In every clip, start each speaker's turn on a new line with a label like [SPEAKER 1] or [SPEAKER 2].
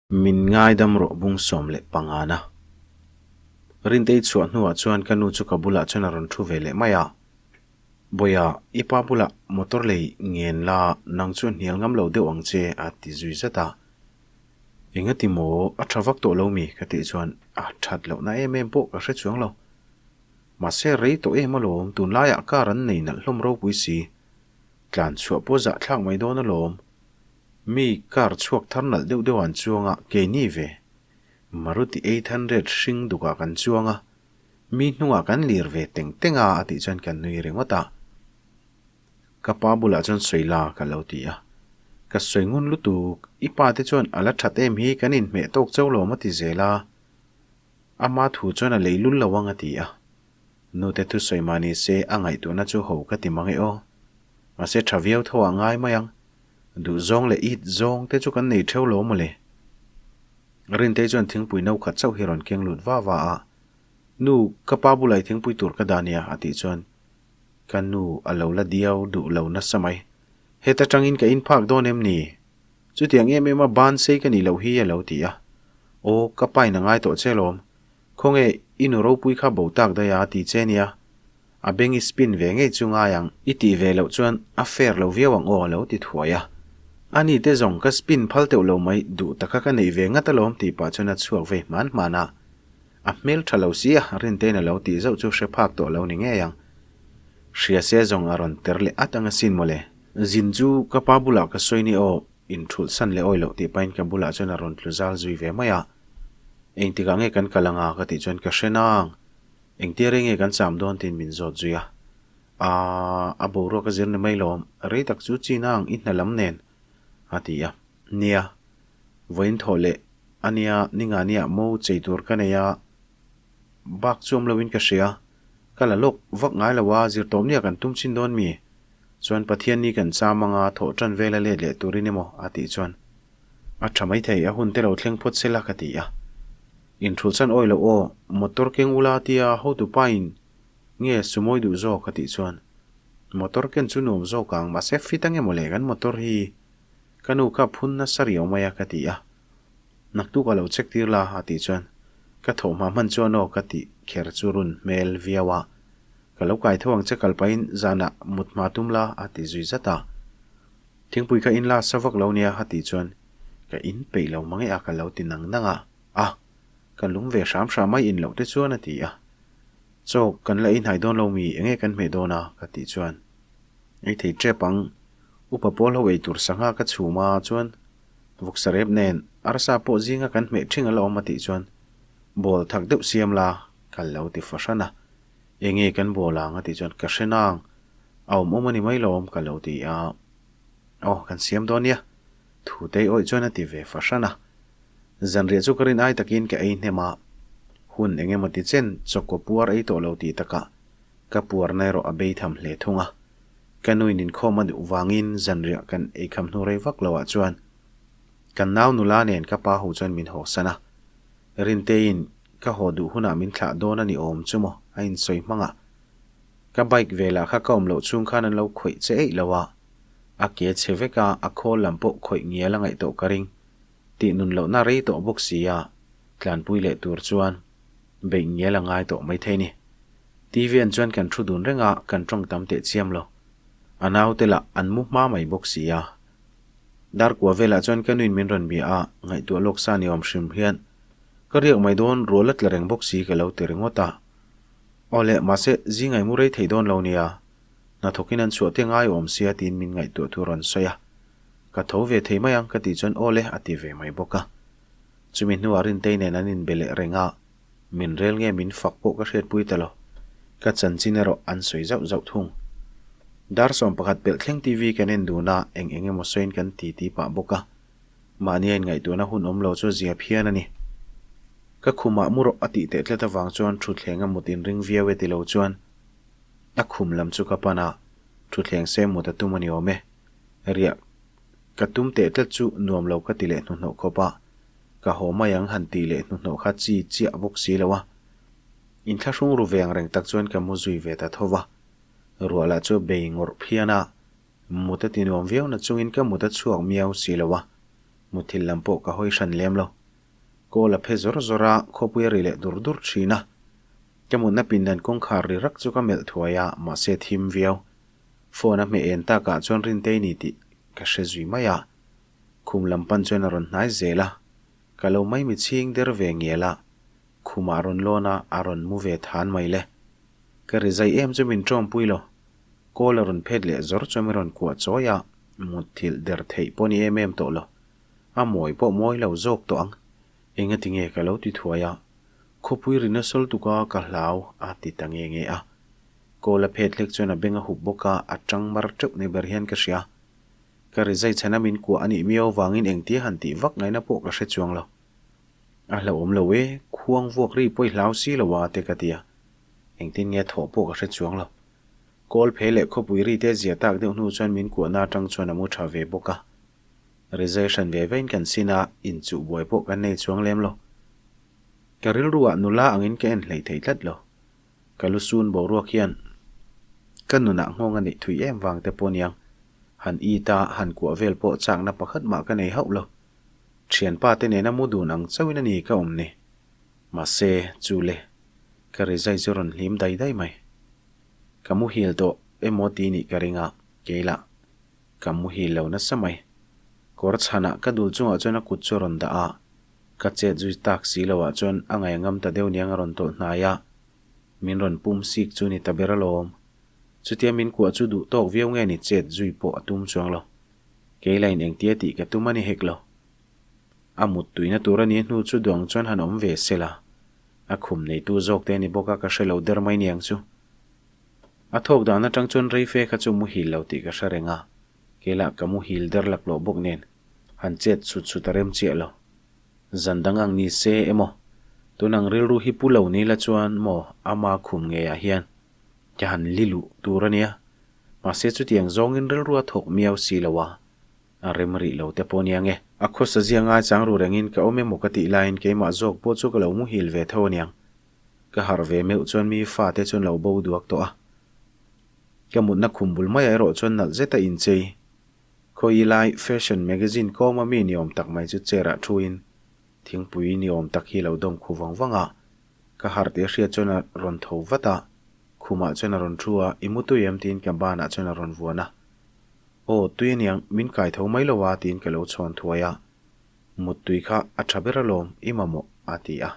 [SPEAKER 1] Min ngaidam rawh bung 15 na. Rintei chhuah hnuah chuan ka nu chu ka bulah chuan a rawn thu ve leh mai a. Bawiha, i pa bulah motor lei ngen la, nang chu hnial ngam lo deuh ang che a ti zui zat a. Engati maw, a tha vak tawh lo mi? ka tih chuan a that lohna em em pawh ka hre chuang lo. Mahse rei tawh em alawm, tunlaiah car an nei nalh hlawm ropui si. Tlan chhuah pawh zahthlak mai dawn alawm. Mi car chhuak thar nalh deuh deuh an chuang a, keini ve. Maruti 800 hring dukah kan chuang a, mi hnungah kan lir ve teng teng a a tih chuan kan nui ringawt a. Ka pa bulah chuan sawi la ka lo ti a. Ka sawi ngun lutuk, i pa te chuan a la that em hi kan inhmeh tawk chauh lo maw ti zel a. Ama thu chuan a lei lul lo ang a ti a. Nute thusawi mah ni se a ngaihtuahna chu ho ka ti mang e aw. Mahse tha viau tho ah ngai mai ang. Duh zawng leh it zawng te chu kan nei theu lo mawle. Rintei chuan thingpui no khat chauh hi rawn keng lut va va a. Nu, ka pa bulah i thingpui tur ka dah nia a tih chuan ka nu a lo la diau duh lo nasa mai. Heta tangin ka inphak dawn em ni? Chutiang em em a ban sei ka nih loh hi a lo ti a. Aw, ka pa in a ngai tawh che lawm. Khawnge i nu ropui kha bo tak daih a ti che nia. A beng i spin ve ngei chu ngai ang. I tih ve loh chuan a fair lo viau ang aw a lo ti thuai a. A ni te zawng ka spin phal teuh lo mai duh taka ka neih ve ngat alawm tih pah chuan a chhuak vei hman hman a. A hmel tha lo si a, Rintein a lo tih zauh chu hre phak tawh lo ni ngei ang. Hria se zawng a rawn ter leh at ang asin mawle. Zin chu ka pa bulah ka sawi ni aw, inthulh san leh awi loh tih pahin ka bulah chuan a rawn tlu zal zui ve mai a. Engtikah nge kan kal anga ka tih chuan ka hre nang. Engtia rei nge kan cham dawn tiin min zawt zui a. Aaa, a boruak a zir ni mai lawm, rei tak chu chi nang i hna lam nen, a ti a. Nia, vawiin thawh leh a nia, ninga nia mo chei tur ka nei a, bak chu awm loin ka hria. Ka la lawk vak ngai lo a, zir tawp nia kan tum chin dawn mi? Chuan Pathian ni kan cham anga thawh tan vel a let leh turin emaw a tih chuan A tha maithei, a hun te lo thleng phawt se la ka ti a. Inthulh chan awi loh aw, motor keng ula tia hotu pa in nge sumawi duh zawk ka tih chuan motor ken chu nuam zawk ang mahse fit ange mawle kan motor hi ka nu kha phun nasa riau mai a ka ti a. Naktuk a lo check tir la a tih chuan ka thawh hma hman chuan aw ka tih kher chu run hmel viau a. Ka lo kai tho ang che kal pahin zanah mut hma tum la a ti zui zat a. Thingpui ka in la sa vak lo nia a tih chuan ka in peih lo mang e a ka lo ti nang nang a, a ka lum ve hram hram mai in loh te chuan a ti a. Chaw kan la inhai dawn lo mi enge kan hmeh dawn a ka tih chuan ei thei tep ang, upa pawl ho ei tur sangha ka chhum a chuan vawksa rep nen arsa pawh zinga kan hmeh thing a la awm a tih chuan bawl thak deuh siam la ka lo ti fahran a, enge kan bawl ang a tih chuan ka hre nang. A awm awm a ni mai lawm ka lo ti a. Aw, kan siam dawn nia. Thu tei awih chuan a ti ve fahran a. Zanriah chu ka rin ai takin ka ei hnem a. Hun eng emaw ti chen chawkaw puar ei tawh lo tih takah ka puarna erawh a bei tham hle thung a. Ka nuin inkhawm a duh vangin zanriah kan ei kham hnu rei vak loah chuan kan nau nula nen ka pa ho chuan min hawsan a. Rinteiin ka haw duh hunah min thlah dawn a ni awm chu maw a insawi hmang a. Ka bike velah kha ka awm loh chhung khan an lo khawih che eih lo a, a ke chhe vek a, a khawl lam pawh khawih ngial a ngaih tawh ka ring. Tih nun lohna rei tawh bawk si a, tlanpui leh tur chuan beih ngial a ngai tawh maithei ni. TV an chuan kan thu dun reng a, kan tawng tam teh chiam lo. A naute lah an mu hma mai bawk si a. Dar kua velah chuan ka nuin min rawn bia a, ngaihtuah lawk sa ni awm hrim hian ka riak mai dawn rual a tla reng bawk si ka lo ti ringawt a. Aw le, mahse, zingai mu rei thei dawn lo nia. Hnathawkin an chhuah te ngai awm sia tiin min ngaihtuah thu rawn sawi a. Ka tho ve thei mai ang ka tih chuan aw le a ti ve mai bawk a. Chumi hnuah Rintei nen an inbe leh reng a, min rel nge min fak pawh ka hriatpui ta lo. Ka chanchin erawh an sawi zauh zauh thung. Dar 11 pelh thleng TV kan en dun a, eng eng emaw sawiin kan ti ti pah bawk a. Mahni a inngaihtuahna hun awm lo chu zia phian a ni. Ka khumah mu rawh a tih teh tlat avang chuan thutthleng a mut inring viau e ti lo chuan a khum lam chu ka pan a, thutthleng se mut a tum a ni awm e. Riah ka tum teh tlat chu nuam lo ka ti leh hnuhnawh khawp a, ka haw mai ang han tih leh hnuhnawh kha chi chiah bawk si lo a. Inthlahrung ru ve ang reng tak chuan ka mu zui ve ta tho va. Ruah lah chu bei ngawrh phian a, Mut a ti nuam viau na chungin ka mut a chhuak miau si lo a, muthilh lam pawh ka hawi hran lem lo. Kawl a phe zawr zawr a, khawpui a ri leh dur dur thin a. Ka mutna pindan kawngkhar ri rak chu ka melh thuai a, mahse thim viau. Phone a hmeh en takah chuan Rintei ni tih ka hre zui mai a. Khum lam pan chuan a rawn hnai zel a. Ka lo mai mi chhing der ve ngial a, khumah a rawn lawn a, a rawn mu ve than mai le. Ka ri zai em chu min tawmpui lo. Kawl a rawn phet leh zawr chu min rawn kuah chawi a, mutthilh der theih pawh ni em em tawh lo. A mawi pawh mawi lo zawk tawh ang. Engati nge ka lo ti thuai a, khawpui ri nasal tuk a ka hlau a ti ta nge nge a. Kawl a phet hlek chuan a beng a hup bawk a, a tang mar teuh ni ber hian ka hria. Ka ri zai chhan a min kuah a nih miau avangin engtia han tih vak ngaihna pawh ka hre chuang lo. A hlauhawm lo e, khuang vuak ri pawh i hlau si lo a te ka ti a. Engtin nge thawh pawh ka hre chuang lo. Kawl phe leh khawpui ri te zia tak deuh hnu chuan min kuahna atang chuan a mu tha ve bawk a. Rizai hran ve vein kan sin a, inchuh buai pawh kan nei chuang lem lo. Ka rilruah nula angin ka en hlei thei tlat lo. Ka lu sun boruak hian ka nunah nghawng a neih thui em vang te pawh niang. Han it a, han kuah vel pawh chakna pakhat mah ka nei hauh lo. Thianpa te nena mu dun ang chauhin a ni ka awm ni. Mahse, chu le, ka rizai chu rawn hlim dai dai mai. Ka muhil tawh emaw ti nih ka ring a, kei lah ka muhil lo nasa mai. Kawr chhanah ka dul chungah chuan a kut chu a rawn dah a, ka chet zui tak si loah chuan a ngaihngam ta deuh niang a rawn tawlh hnai a, min rawn pum sik chu ni ta ber alawm. Chutia min kuah chu duh tawk viau nge ni chet zui pawh a tum chuang lo. Kei lain engtia tih ka tum a ni hek lo. A mut tuina tur a nih hnu chu duang chuan han awm ve se la. A khum neitu zawk te a ni bawk a ka hre lo der mai niang chu. A thawk dan atang chuan rei fe kha chu muhil lo tih ka hre reng a, kei lah ka muhil der laklawh bawk nen han chet chhut chhut a rem chiah lo. Zan dang ang ni se emaw, tun ang rilru hi pu lo ni la chuan maw ama khum ngeiah hian ka han li luh tur a nia. Mahse chutiang zawngin rilru a thawk miau si lo a, a rem rih lo te pawh nia nge. A khawsa zia ngaichang ru rengin ka awm emaw ka tih laiin keimah zawk pawh chu ka lo muhil ve tho aniang. Ka harh ve meuh chuan mi fate chuan lo bo duak tawh a. Ka mutna khum bul maiah erawh chuan nalh zet a inchei. Khawi lai fashion magazine kawma mi ni awm tak mai chu chair ah thuin thingpui ni awm tak hi lo dawm khu vang vang a. Ka harh tih a hriat chuan a rawn tho vat a, khumah chuan a rawn thu a, I mu tui em? tiin ka banah chuan a rawn vuan a. Aw, tui aniang, min kai tho mai lo a tiin ka lo chhawn thuai a. Mut tui kha a tha ber alawm, i mamawh a ti a.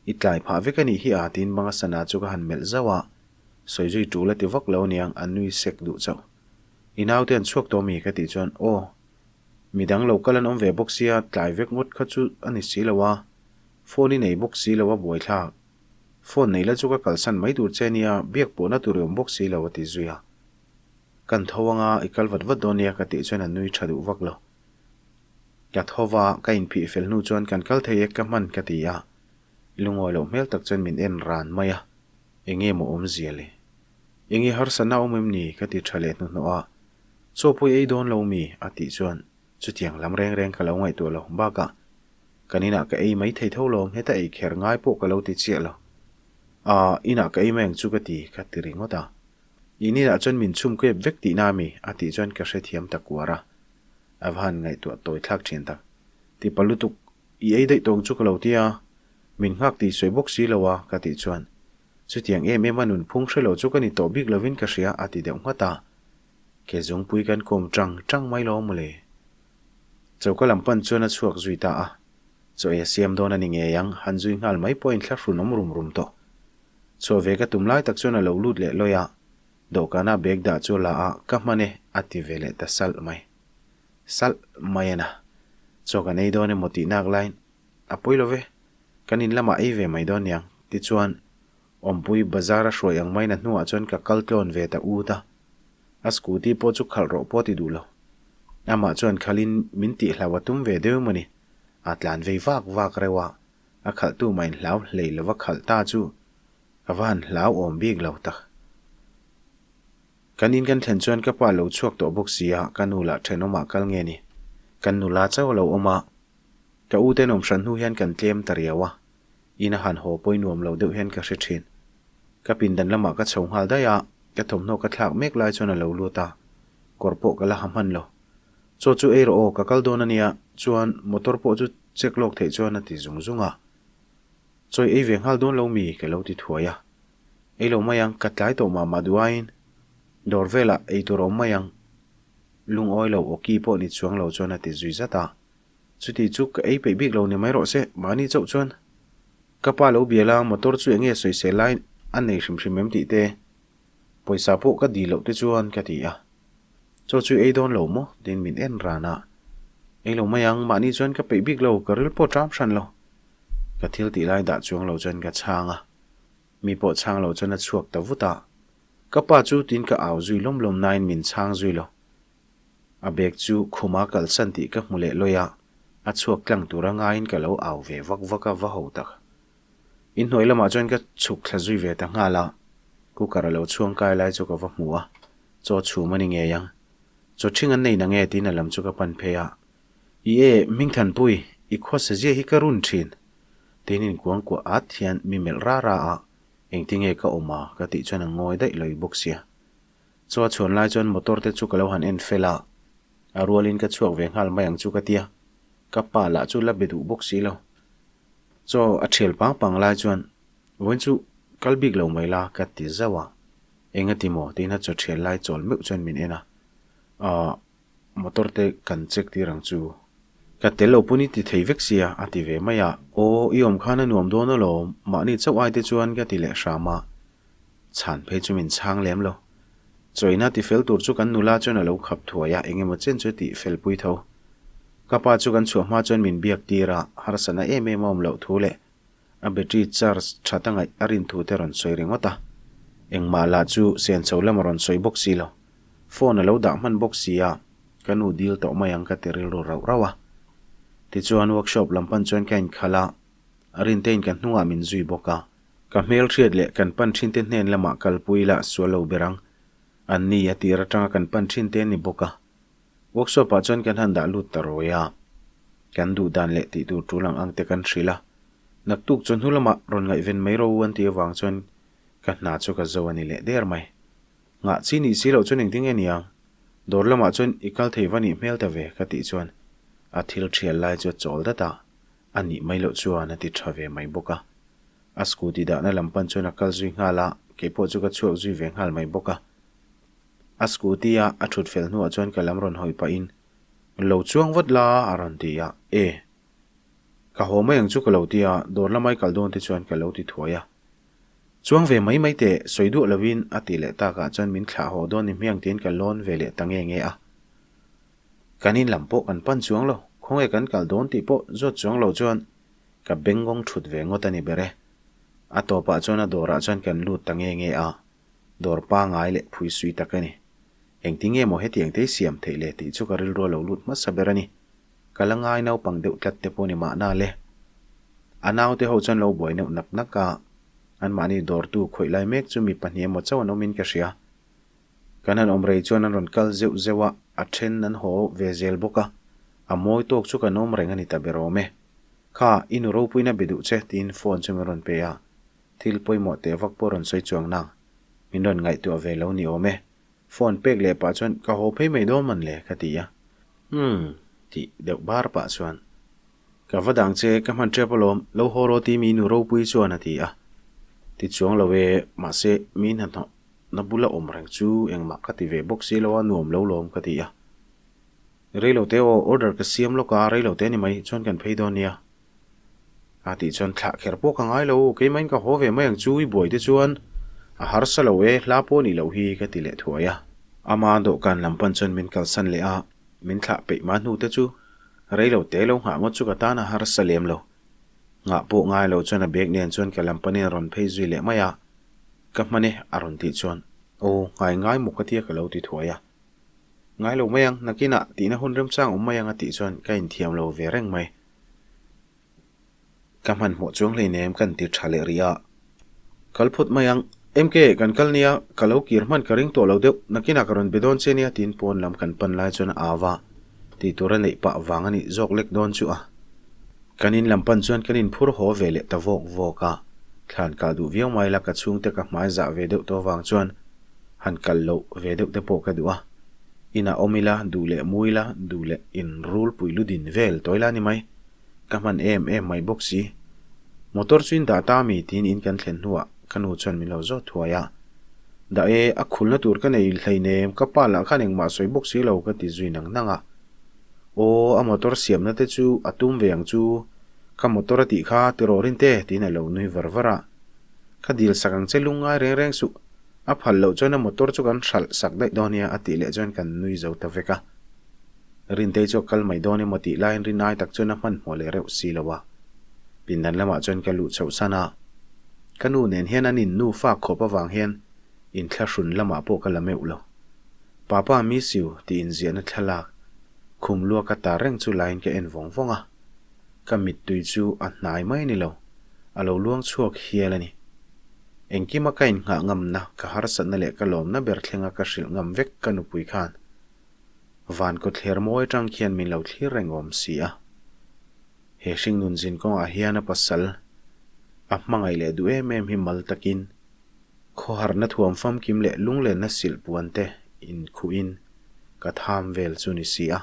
[SPEAKER 1] I tlai phah vek a nih hi a tiin banga sana chu ka han melh zauh a, sawi zui tul a ti vak lo aniang a nui sek duh chauh. I naute an chhuak tawh mi ka tih chuan aw, midang lo kal an awm ve bawk sia tlai vek ngawt kha chu a ni si lo a, phone i nei bawk si lo a buaithlak. Phone nei la chu ka kalsan mai tur che nia biak pawhna tur i awm bawk si lo a ti zui a. Kan tho anga i kal vat vat dawn nia ka tih chuan a nui tha duh vak lo. Ka tho va, ka inphih fel hnu chuan kan kal thei e ka hman ka ti a, lungawi loh hmel tak chuan min en ran mai a, enge maw awmzia le? Enge harsatna awm em ni? ka ti tha leh hnuhnawh a, chaw pawh i ei dawn lo mi? a tih chuan chutiang lam reng reng ka lo ngaihtuah lo, bakah kan inah ka ei mai thei tho lawm, heta ei kher ngai pawh ka lo ti chiah lo. Aa, inah ka ei mai ang chu ka ti, ka ti ringawt a. In inah chuan min chhum kep vek tihna a mi? a tih chuan ka hrethiam ta kuar a. A va han ngaihtuah tawi thlak thin tak. Tipa lutuk, i ei daih tawng chu ka lo ti a, min nghak tih sawi bawk si lo a, ka tih chuan, Chutiang em em a nunphung hre lo chu ka ni tawh bik lovin ka hria, a ti deuh nghat a. Ke zungpui kan kawm tang tang mai lo mawle. Choka lam pan chuan a chhuak zui ta a. Chaw ei a siam dawn a ni ngei ang, han zui nghal mai pawh a inthlahrun awm rum rum tawh. Chhuah ve ka tum lai tak chuan a lo lut leh lawi a. Dawhkana bag dah chu a la a, ka hman e, a ti ve leh ta salh mai. Salh mai a na. Chaw kan ei dawn emaw tih nak laiin, A pawi lo ve, kan in lamah ei ve mai dawn niang, tichuan, Awmpui bazar a hruai ang maina hnuah chuan ka kal tlawn ve ta ut a. A scooty pawh chu khalh rawh pawh ti duh lo. Amah chuan khalhin min tihhlau a tum ve deuh emaw ni, a tlan vei vak vak reuh a, a khalhtu mah inhlau hlei lova khalh ta chu Ka va han hlauhawm bik lo tak. Kan in kan thlen chuan ka pa lo chhuak tawh bawk si a, ka nu lah thenawmah kal nge ni. Kan nula chauh a lo awm a, ka u te nawm hran hnu hian kan tlem ta riau a, in a han haw pawi nuam lo deuh hian ka hre thin. Ka pindan lamah ka chho nghal daih a, ka thawmhnaw ka thlak mek lai chuan a lo lut a, kawr pawh ka la ha hman lo. Chaw chu ei rawh aw, ka kal dawn a nia, chuan motor pawh chu check lawk theih chuan a ti zung zung a. Chaw i ei ve nghal dawn lo mi? ka lo ti thuai a. Ei lo mai ang, ka tlai tawh mah mah duh aiin dawr velah ei tur a awm mai ang. Lungawi lo aw ki pawh ni chuang lo chuan a ti zui zat a. Chuti chu ka ei peih bik lo ni mai rawh se, mahni chauh chuan ka pa lo bial a, motor chu enge sawisel lai a nei hrim hrim em tih te, pawisa pawh ka dil loh te chuan ka ti a. Chaw chu ei dawn lo maw? tiin min en ran a. Ei lo mai ang, mahni chuan ka peih bik lo, ka ril pawh ṭam hran lo. Ka thil tih lai dah chuang lo chuan ka chhang a. Mi pawh chhang lo chuan a chhuak ta vut a. Ka pa chu tiin ka au zui lawm lawm nain min chhang zui lo. A bag chu khuma kalsan tih ka hmu leh lawi a, a chhuak tlang tura ngaiin ka lo au ve vak vak a, va ho tak. Inhnuai lamah chuan ka chhuk thla zui ve ta nghal a, cooker a lo chhuang kai lai chu ka va hmu a, chaw chhum a ni ngei ang. Chaw ṭhing an nei na nge tiin a lam chu ka pan phei a, I e, Hmingthanpui, i khawsa zia hi ka run ṭhin. Tiin inkuangkuah at hian mi melh ra ra a, engtinge ka awm a ka tih chuan a ngawi daih lo i bawk sia. Chaw a chhuan lai chuan motor te chu ka lo han en fel a, a rualin ka chhuak ve nghal mai ang chu ka tia, ka pa lah chu la be duh bawk si lo. Chaw a thial pang pang lai chuan vawiin chu kal bik lo mai la ka ti zauh a, engati maw tiin a chaw thial lai chawl meuh chuan min en a, aah motor te kan check tir ang chu. Ka tel lo pawn i ti thei vek sia a ti ve mai a, aw i awm khan a nuam dawn alawm, mahni chauh ai te chuan ka ti leh hram a, Chhan phei chu min chhang lem lo. Chawina ti fel tur chu kan nula chuan a lo khap thuai a, eng emaw chen chu tih fel pui tho. Ka pa chu kan chhuah hma chuan min biak tir a, harsatna em em a awm loh thu leh a battery charge that a ngaih a rin thu te rawn sawi ringawt a. Engmah lah chu sen chho lam a rawn sawi bawk si lo. Phone a lo dah hman bawk si a, ka nu dil tawh mai ang ka ti rilru rauh rauh a. Tichuan workshop lam pan chuan ka inkhalh a, a rintein ka hnungah min zui bawk a. Ka hmelhriat leh kan pan thinte hnen lamah kalpui ila sual lo ber ang. An ni a tir atanga kan pan thinte an ni bawk a. Workshop ah chuan kan han dah lut ta rawi a. Kan duh dan leh tih tur tul ang ang te kan hrilh a. Naktuk chawhnu lamah rawn ngaihven mai ro an tih avang chuan ka hna chu ka zo a ni leh der mai. Nghah chi nih si loh chuan engtin nge niang? Dawr lamah chuan i kal thei va nih hmel ta ve ka tih chuan a thil thial lai chu a chawl dat a, a nih mai loh chuan a ti tha ve mai bawk a. A scooty dahna lam pan chuan a kal zui nghal a, keipawh chu ka chhuak zui ve nghal mai bawk a. A scooty a a thut fel hnuah chuan ka lam rawn hawi pahin, Lo chuang vat la a rawn ti a, E. Ka haw mai ang chu ka lo ti a, dawr lamai kal dawn te chuan ka lo ti thuai a. Chuang ve mai mai teh, sawi duah lovin a ti leh takah chuan min thlah haw dawn ni hmiang tiin ka lawn ve leh ta nge nge a. Kan in lam pawh kan pan chuang lo, khawnge kan kal dawn tih pawh zawt chuang lo chuan Ka bengngawng thut ve ngawt a ni ber e. A tawpah chuan a dawrah chuan kan lut ta nge nge a, dawr pangai leh phui sui tak a ni. Engtin nge maw hetiang te hi siam theih le tih chu ka rilru a lo lut hmasa ber a ni. Ka la ngai naupang deuh tlat te pawh ni mahna le. A naute ho chuan lo buai neuh nak nak a, anmahni dawrtu khawih lai mek chu mi pahnih emaw chauh an awmin ka hria. Kan han awm rei chuan an rawn kal zeuh zeuh a, a then an haw ve zel bawk a, a mawi tawk chu kan awm reng a ni ta ber awm e. Kha, i nu ropuina be duh che, tiin phone chu min rawn pe a, thil pawimawh teh vak pawh rawn sawi chuang nang, min rawn ngaihtuah ve lo ni awm e. Phone pek leh pah chuan ka haw phei mai dawn man le, ka ti a. Umm, tih deuh bar pah chuan, Ka va dang che, ka hman tep alawm, lo haw rawh ti mi nu ropui chuan a ti a. Ti chuang lo e, mahse, mi hnahnawh na bula awm reng chu engmah ka ti ve bawk si lo a, nuam lo lawm ka ti a. Reilo te aw, order ka siam lawk a, reilo te ni mai, chuan kan phei dawn nia. A tih chuan thlah kher pawh ka ngai lo, keimahin ka haw ve mai ang chu i buai te chuan a harsa lo e, hla pawh nih loh hi ka ti leh thuai a. Ama dawhkan lam pan chuan min kalsan leh a, min thlah peih mah hnu te chu reilo te lo nghah ngawt chu ka tan a harsa lem lo. Nghah pawh ngai lo chuan a bag nen chuan ka lam panin a rawn phei zui leh mai a, ka hman e a rawn tih chuan aw ngai ngai maw ka tia ka lo ti thuai a. Ngai lo mai ang, nakinah tihna hun remchang awm mai ang a tih chuan ka inthiam lo ve reng mai. Ka hmanhmawh chuang hleinem kan ti tha leh rih a. Kal phawt mai ang, MK, kan kal nia, ka lo kir hman ka ring tawh lo deuh, nakinah ka rawn be dawn che nia tiin pawn lam kan pan lai chuan a au a, tih tur a neih pah vang a nih zawk lek dawn chu a. Kan in lam pan chuan kan inphur haw ve leh ta vawk vawk a, thlan kah duh viau mai la ka chhungte ka hmai zah ve deuh tawh vang chuan han kal loh ve deuh te pawh ka duh a. Inah awm ila, duh leh mu ila, duh leh in rulpui lu din vel tawi la ni mai. Ka hman em em mai bawk si. Motor chu in dah ta mi tiin in kan thlen hnuah ka nu chuan min lo zawt thuai a. Dah e, a khulna tur ka nei hleinem, ka pa lah khan engmah sawi bawk si lo ka ti zui nang nang a. Aw, a motor siamna te chu a tum ve ang chu, ka motor a tih kha ti rawh Rinte tiin a lo nui var var a. Ka dil sak ang che lungngai reng reng suh, a phal loh chuan a motor chu kan hralh sak daih dawn nia a tih leh chuan kan nui zo ta vek a. Rintei chu a kal mai dawn emaw tih laiin rinai tak chuan a hmanhmawh leh reuh si lo a. Pindan lamah chuan ka luh chhoh san a. Ka nu nen hian an in nufa khawp avang hian inthlahrun lamah pawh ka la meuh lo. Papa miss you tih inziahna thlalak khum lua ka tar reng chu laiin ka en vawng vawng a. Ka mittui chu a hnai mai ni lo, a lo luang chhuak hial a ni. Engkima ka innghah ngamna, ka harsatna leh ka lawmna ber thlenga ka hrilh ngam vek ka nupui khan Van kawtthler mawi atang khian min lo thlir reng awm si a. He hringnun zin kawngah hian a pasal a hmangaih leh duh em em hi mal takin khawharna thuam famkim leh lunglenna silh puan te inkhuhin ka tham vel chu ni si a.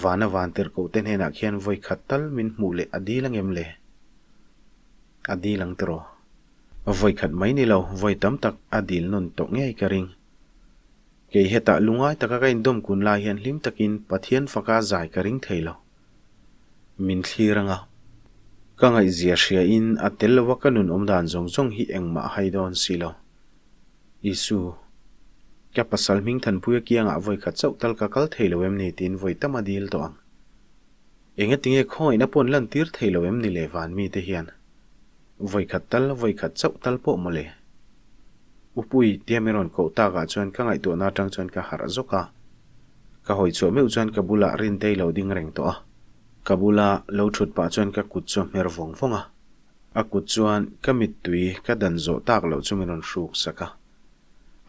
[SPEAKER 1] Vana van tirhkoh te hnenah khian vawi khat tal min hmuh leh a dil angem le? A dil ang tiraw? Vawi khat mai ni lo, vawi tam tak a dil nawn tawh ngei ka ring. Kei hetah lungai taka ka indawm kun lai hian hlim takin Pathian faka zai ka ring thei lo. Min thlir anga. Ka ngaihzia hria in a tel lova ka nun awm dan zawng zawng hi engmah hai dawn si lo. Isu, ka pasal hming Thanpuia kiangah vawi khat chauh tal ka kal thei lo em ni tiin vawi tam a dil tawh ang. Engatinge khawngaihna paw'n lantir thei lo em ni le van mite hian? Vawi khat tal, vawi khat chauh tal pawh mawle. Upui, tia min rawn koh takah chuan ka ngaihtuahna atang chuan ka harh zawk a. Ka hawi chhuah meuh chuan ka bulah Rintei lo ding reng tawh a. Ka bula lo thut pah chuan ka kut chu a hmer vawng vawng a. A kut chuan ka mittui ka dan zawh tak loh chu min rawn hruk sak a.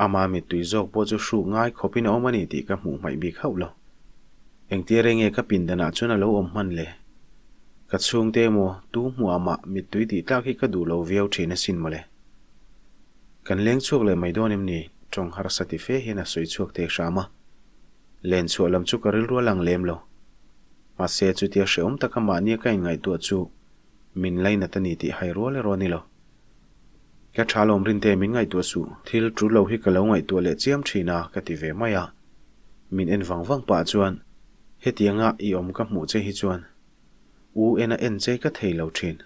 [SPEAKER 1] Ama mittui zawk pawh chu hruk ngai khawpin a awm a ni tih ka hmuh hmaih bik hauh lo. Engtia reng nge ka pindanah chuan a lo awm hman le? Ka chhungte emaw tu hmuhah mah mittui tih tlak hi ka duh lo viau thin asin mawle. Kan leng chhuak leh mai dawn em ni? Tawng harsa ti fe hian a sawi chhuak thei hram a. Len chhuah lam chu ka rilru a lang lem lo. Mahse chutia hrehawm taka mahnia ka inngaihtuah chu min lainat a ni tih hai rual erawh a ni lo. Ka tha lawm Rinte min ngaihtuah suh, thil tul lo hi ka lo ngaihtuah leh chiam thin a ka ti ve mai a. Min en vang vang pah chuan hetianga i awm ka hmuh che hi chuan u en a en che ka thei lo thin.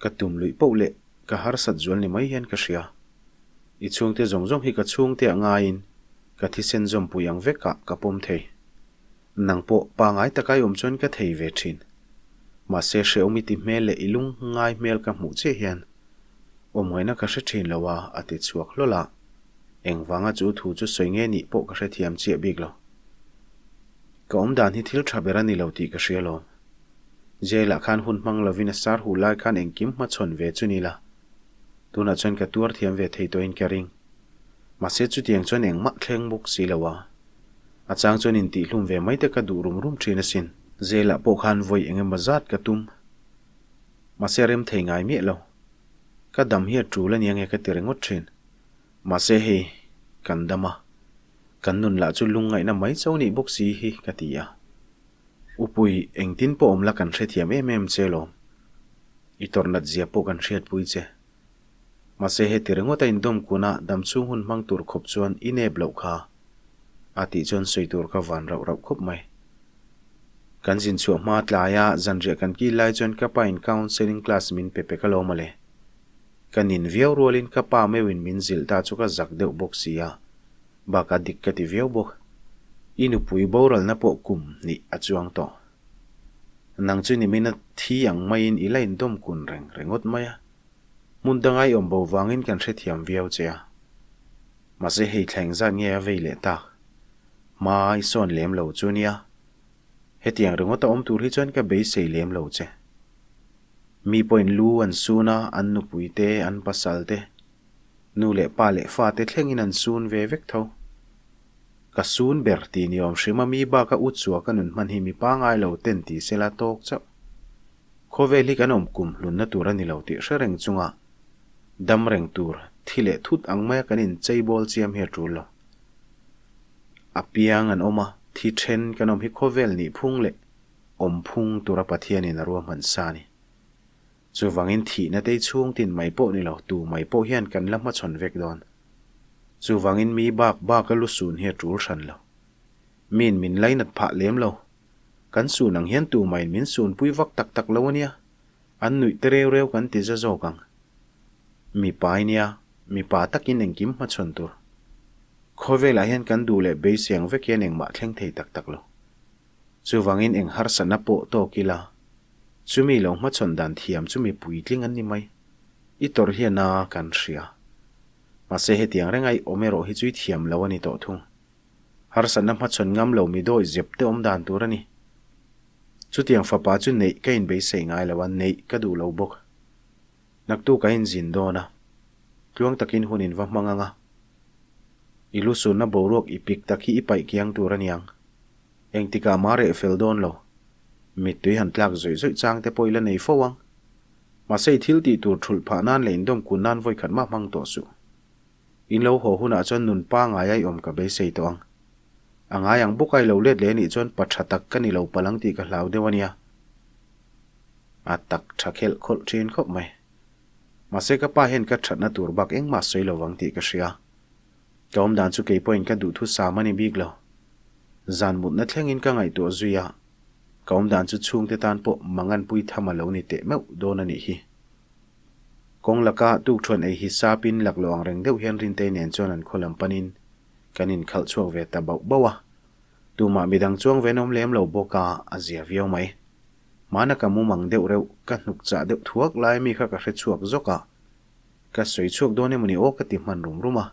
[SPEAKER 1] Ka tum luih poh leh ka harsat zual ni mai hian ka hria. I chhungte zawng zawng hi ka chhungte ah ngaiin ka thisen zawmpui ang vekah ka pawm thei. Nang pawh pangai taka i awm chuan ka thei ve thin. Mahse hrehawm i ti hmel leh i lung ngai hmel ka hmuh chiah hian awmngaihna ka hre thin lo a, a ti chhuak hlawl a. Engvanga chu thu chu sawi nge nih pawh ka hrethiam chiah bik lo. Ka awm dan hi thil tha ber a ni lo tih ka hria lawm. Jail ah khan hun hmang lovin a sar huh lai khan engkim hmachhawn ve chu ni la. Tunah chuan ka tuar thiam ve thei tawhin ka ring. Mahse chutiang chuan engmah thleng bawk si lo a. A chang chuan intihhlum ve mai te ka duh rum rum thin asin. Zelah pawh khan vawi eng emaw zat ka tum. Mahse rem thei ngai miah lo. Ka dam hi a tul a nia nge ka ti ringawt thin. Mahse hei, kan dam a. Kan nun lah chu lungngaihna mai cho nih bawk si hi ka ti a. Upui, engtin pawh awm la kan hrethiam em em che lawm. I tawrhnat zia pawh kan hriatpui che. Mahse heti ringawt a indawm kuna damchhung hun hmang tur khawp chuan i nep loh kha. A tih chuan sawi tur ka van rauh rauh khawp mai. Kan zin chhuah hma tlaia zanriah kan kil lai chuan ka pa in counselling class min pe pek alawm ale. Ka nin viau rualin ka pa meuhin min zilh ta chu ka zak deuh bawk si a, bakah dik ka ti viau bawk. I nupui boralna pawh kum hnih a chuang tawh. Nang chu nimina thi ang maiin i la indawm kun reng ringawt mai a. Hmun danga i awm bo vangin kan hrethiam viau che a. Mahse hei thla engzat nge a vei leh tak? Hma i sawn lem lo chu nia. Hetiang ringawt a awm tur hi chuan ka beisei lem lo che. Mi pawhin lu an sun a, an nupui te, an pasal te, nu leh pa leh fa te thlengin an sun ve vek tho. Ka sun ber tih ni awm hrim a mi baka u chua ka nun hman hi mi pangai lo ten ti sela tawk chauh. Khawvel hi kan awm kum hlunna tur a ni lo tih hre reng chunga dam reng tur thi leh thut ang maia kan inchei bawl chiam hi a tul lo. A piang an awm a, thi then kan awm hi khawvel nih phung leh awm phung tura Pathianin a ruahman sa a ni. Chuvangin thihna tei chhung tin mai pawh ni lo, tu mai pawh hian kan la hmachhawn vek dawn. Chuvangin mi bak baka lu sun hi a tul hran lo. Miin min lainat phah lem lo. Kan sun ang hian tu maiin min sunpui vak tak tak lo a nia. An nuih te reu reu kan ti za zawk ang. Mipa i nia, mipa takin engkim hmachhawn tur. Khawvelah hian kan duh leh beisei ang vek hian engmah thleng thei tak tak lo. Chuvangin eng harsatna pawh tawk ila, chumi lo hmachhawn dan thiam chu mi puitling an ni mai. I tawrh hian a kan hria. Mahse hetiang renga i awm erawh hi chu i thiam lo a ni tawh thung. Harsatna hmachhawn ngam lo mi dawi zep te awm dan tur a ni. Chutiang fapa chu neih ka inbeisei ngai lo a, neih ka duh lo bawk. Naktuk a inzin dawn a, tluang takin hun in va hmang ang a. I lu sunna boruak i pik tak hi i paih kiang tur a niang. Engtikah mah reh fel dawn lo. Mittui han tlak zawih zawih chang te pawh i la nei fo ang. Mahse i thil tih tur thulh phah nan leh indawm kun nan vawi khat mah hmang tawh suh. In lo haw hunah chuan nun pangai a i awm ka beisei tawh ang. A ngai ang bawk a i lo let leh anih chuan pa tha tak ka ni lo palang tih ka hlau deuh a nia. A tak tha khelh khawlh thin khawp mai. Mahse ka pa hian ka thatna tur bak engmah sawi lo vang tih ka hria. Ka awm dan chu kei pawhin ka duhthu sam a ni bik lo. Zan mutna thlengin ka ngaihtuah zui a, ka awm dan chu chhungte tan pawh manganpui tham a lo ni teh meuh dawn a nih hi. Kawng laka tukthuan ei hi sapin laklawh ang reng deuh hian Rintei nen chuan an khaw lam panin kan inkhalh chhuak ve ta bauh bauh a. Tumah midang chuang ve an awm lem lo bawk a, a zia viau mai. Hmana ka mumang deuh reuh, ka hnuk chah deuh thuak lai mi kha ka hre chhuak zawk a. Ka sawi chhuak dawn emawni aw ka ti hman rum rum a.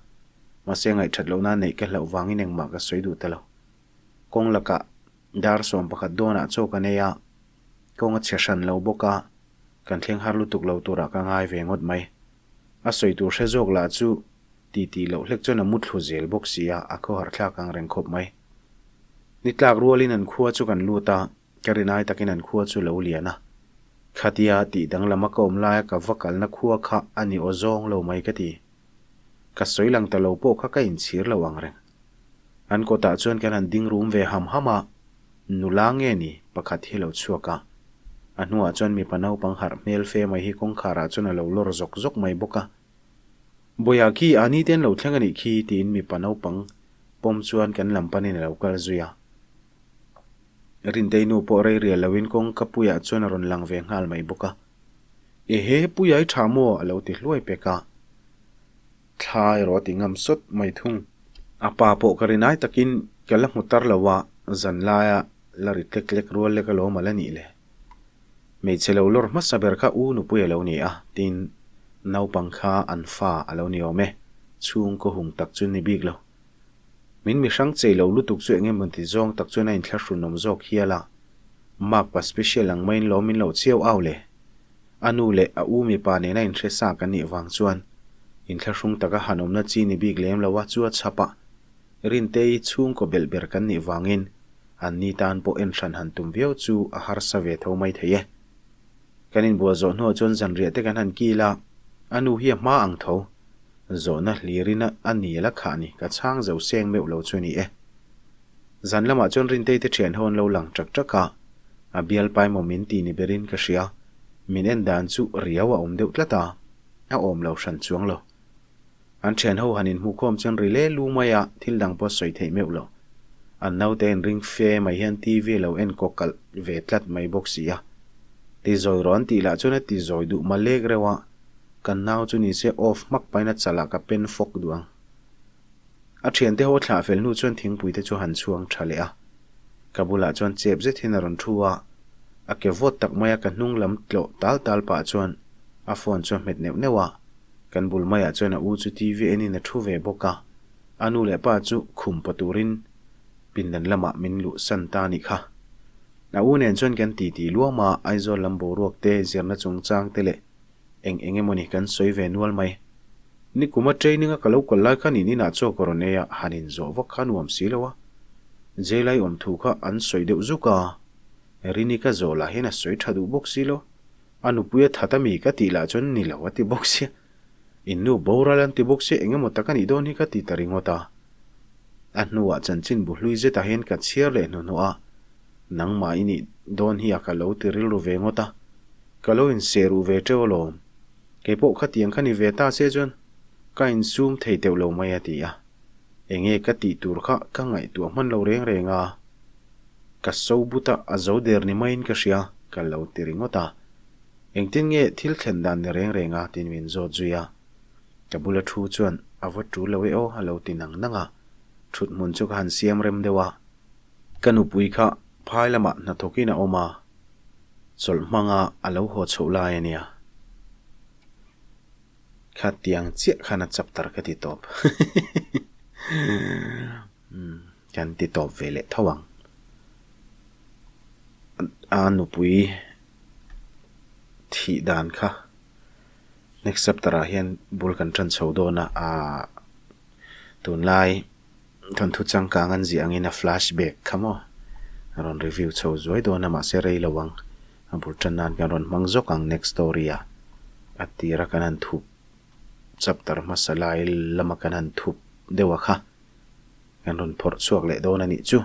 [SPEAKER 1] Mahse ngaihthat lohna neih ka hlauh vangin engmah ka sawi duh ta lo. Kawng lakah dar 11 dawnah chaw ka nei a, kawng a chhe hran lo bawk a, kan thleng har lutuk lo turah ka ngai ve ngawt mai. A sawi tur hre zawk lah chu ti tih loh hlek chuan a mu thlu zel bawk si a, a khawhar thlak ang reng khawp mai. Ni tlak rualin an khua chu kan lut a, Ka rinai takin an khua chu lo lian a. Khatia tih danglama ka awm laia ka va kalna khua kha a ni aw zawng lo mai ka ti. Ka sawi lang ta lo pawh kha ka inchhir lo ang reng. An kawtah chuan kan han ding rum ve ham ham a, nula nge ni pakhat hi lo chhuak a. A hnuah chuan mipa naupang harh hmel fe mai hi kawngkharah chuan a lo lawr zawk zawk mai bawk a. Bawiha khi a ni te an lo thleng a nih khi tiin mipa naupang pawm chuan kan lam panin a lo kal zui a. Rintei nu pawh rei rial loin kawngka puiah chuan a rawn lang ve nghal mai bawk a. Ehe, Puia i tha maw? a lo ti hluai pek a. Thla erawh a ti ngam sawt mai thung. A pa pawh ka rinai takin ka la hmu tar lo a, zan laia la ri tlek tlek rual lek alawm a la nih le. Hmeichhe lo lawr hmasa ber kha u nupui a lo ni a, tin, naupang kha an fa a lo ni awm e, chhungkaw hung tak chu ni bik lo. Min mihrang chei lo lutuk chu eng emaw ti zawng tak chuan a inthlahrunawm zawk hial a, Makpa special ang maiin lawm min lo chiau au le. A nu leh a u mipa nena inhre sa kan nih vang chuan inthlahrung taka han awmna chi ni bik lem lo a chu a chhap a, Rintei chhungkaw belh ber kan nih vangin an ni tan pawh en hran han tum viau chu a harsa ve tho mai thei e. Kan inbual zawh hnuah chuan zanriah te kan han kil a, a nu hi a hma ang tho. Zawhna hlirin a ni la khah ni, ka chhang zo seng meuh lo chu ni e. Zan lamah chuan Rintei te thian ho an lo lang ṭak ṭak a, a bialpa emaw min ti ni berin ka hria, min en dan chu riau a awm deuh tlat a, a awm lo hran chuang lo. An thian ho han inhmukhawm chuan ri le lu mai a, thil dang pawh sawi theih meuh lo. An naute inring fe mai hian TV a lo en kaw kalh ve tlat mai bawk si a. Ti zawi rawh an tih lah chuan a ti zawi duh malek reuh a, Kan nau chu nise off hmak pahin a chalah ka pen fawk duh ang. A thiante ho thlah fel hnu chuan thingpui te chu han chhuang tha leh a. Ka bulah chuan chep zet hian a rawn thu a, a ke vawt tak maia ka hnung lam tlawh tal tal pah chuan a phone chu a hmet neuh neuh a. Kan bul maiah chuan a u chu TV enin a thu ve bawk a, a nu leh pa chu khum paw turin pindan lamah min luhsan ta a nih kha. A u nen chuan kan titi luam a, Aizawl lam boruak te, zirna chungchang te leh Eng eng emawni kan sawi ve nual mai. Nikuma training a ka lo kal lai khan in inah chaw ka rawn ei a, han inzawh vak kha nuam si lo a. Jail ai awm thu kha an sawi deuh zuk a. Rini ka zawh lah hian a sawi tha duh bawk si lo. A nupui a that ami ka tih lah chuan ni lo a ti bawk sia. In nu boral an ti bawk sia eng emaw tak a nih dawn hi ka ti ta ringawt a. A hnuah chanchinbu hlui zetah hian ka chhiar leh hnuhnawh a, nangmah i nih dawn hi a ka lo ti rilru ve ngawt a, ka lo inseh ruh ve teuh alawm. Kei pawh khatiang kha ni ve ta se chuan ka insum thei teuh lo mai a ti a. Enge ka tih tur kha ka ngaihtuah hman lo reng reng a, ka so but a a zo der ni maiin ka hria ka lo ti ringawt a. Engtin nge thil thlen dan ni reng reng a tiin min zawt zui a. Ka bula thu chuan a va tul lo e aw a lo ti nang nang a, thut hmun chu ka han siam rem deuh a. Ka nupui kha phai lamah hnathawkin a awm a, chawlh hmanga a lo haw chhoh lai a nia. Khatiang chiah khan a chapter ka ti tawp. Kan ti tawp ve leh tho ang. A nupui thih dan kha next chapter ah hian bul kan tan chho dawn a, aah tunlai thawnthu changkang an ziah angin a flashback kha maw a rawn review chho zuai dawn a mahse rei lo ang a bul tan nan kan rawn hmang zawk ang next story ah a tira kan han thup chapter hmasa lai lama kan han thup deuh a kha kan rawn phawrh chhuak leh dawn a nih chu.